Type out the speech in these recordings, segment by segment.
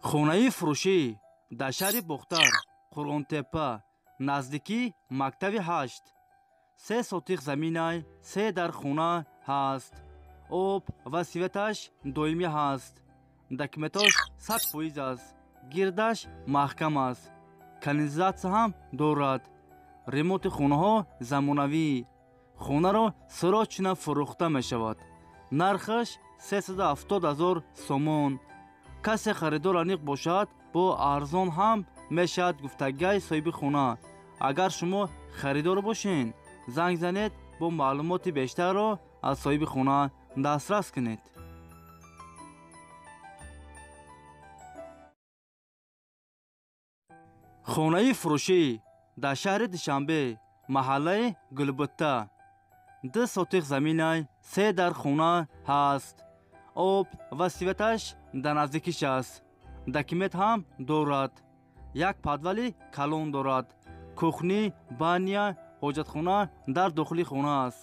Хонаи фурӯшӣ дар шаҳри Бохтар, Қурғонтеппа, наздикии мактаби 8. 3 сотиқ заминай, 3 дар хона ҳаст. Об ва светаш доимӣ ҳаст. Документош 100% аст. Гирдаш маҳкам аст. Канализатсия ҳам дорад. Ремонти хонаҳо замонавӣ. Хонаро срочно фурӯхта мешавад. Нархаш 370 000 сомон. Касе харидор аниқ бошад, бо арзон ҳам мешавад гуфтагиҳои соҳиби хона. Агар шумо харидор бошед, занг занед, бо маълумоти бештарро аз соҳиби хона дастрас кунед. Хонаи фурӯшӣ дар шаҳри Душанбе, маҳаллаи Гулбутта. 2 сотиқ заминай, 3 дар хона ҳаст. Об ва светаш дар наздикиш аст. Документ ҳам дорад. Як подвали калон дорад. Кухни, баня, ҳоҷатхона дар дохили хона аст.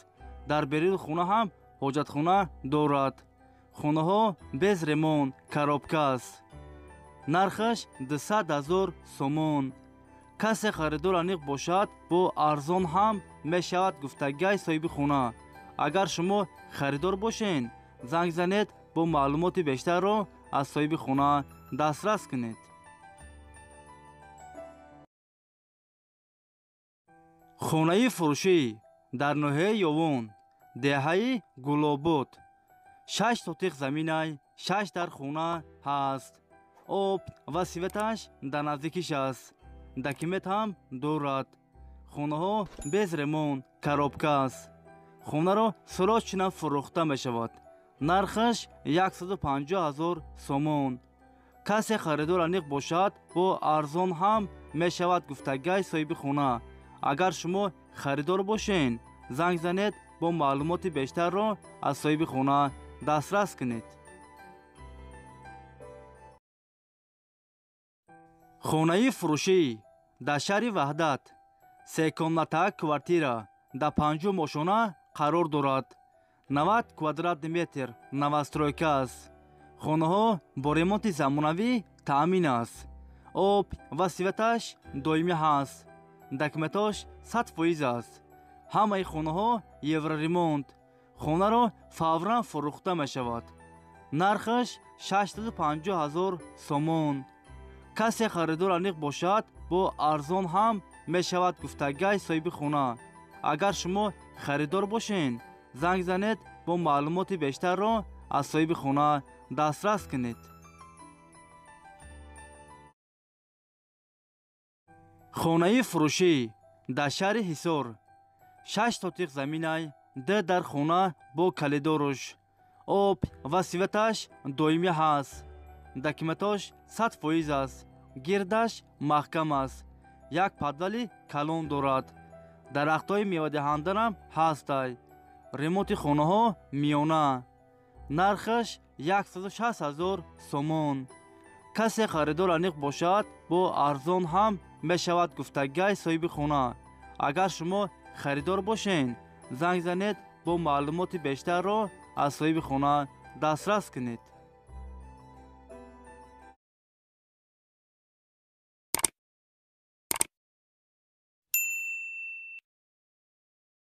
Дар беруни хона ҳам ҳоҷатхона дорад. Хонаҳо без ремонт, коробка аст. Нархаш 200 000 сомон. Касе харидор аниқ бошад, бо арзон ҳам мешавад гуфтагиҳои соҳиби хона. Агар шумо харидор бошед, занг занед, бо маълумоти бештарро аз соҳиби хона дастрас кунед. Хонаи фурӯшӣ дар ноҳияи Ёвон, деҳаи Гулобод. 6 сотиқ заминай, 6 дар хона ҳаст. Об ва светаш дар наздикиш аст. Документ ҳам дорад. Хонаҳо без ремонт, коробка аст. Хонаро срочно фурӯхта мешавад. Нархаш 150 000 сомон. Касе харидор аниқ бошад, бо арзон ҳам мешавад гуфтагиҳои соҳиби хона. Агар шумо харидор бошед, занг занед, бо маълумоти бештарро аз соҳиби хона дастрас кунед. Хонаи фурӯшӣ дар шаҳри Ваҳдат, 3 комната квартира дар 5-ум ошёна қарор дорад. 90 квадратный метр, новостройка аст. Хонаҳо бо ремонти замонавӣ таъмин аст. Об ва светаш доимӣ ҳаст. Документош 100% аст. Ҳамаи хонаҳо евроремонт. Хонаро фавран фурӯхта мешавад. Нархаш 650 000 сомон. Касе харидор аниқ бошад, бо арзон ҳам мешавад гуфтагиҳои соҳиби хона. Агар шумо харидор бошед, занг занед, бо маълумоти бештарро аз соҳиби хона дастрас кунед. Хонаи фурӯшӣ дар шаҳри Ҳисор, 6 сотиқ заминай, 2 дар хона бо калидоруш. Об ва светаш доимӣ ҳаст. Документош 100% аст. Гирдаш маҳкам аст. Як подвали калон дорад. Дарахтҳои мевадиҳандарам ҳастай. Ремонти хонаҳо миёна. Нархаш 160 000 сомон. Касе харидор аниқ бошад, бо арзон ҳам мешавад гуфтагиҳои соҳиби хона. Агар шумо харидор бошед, занг занед, бо маълумоти бештарро аз соҳиби хона дастрас кунед.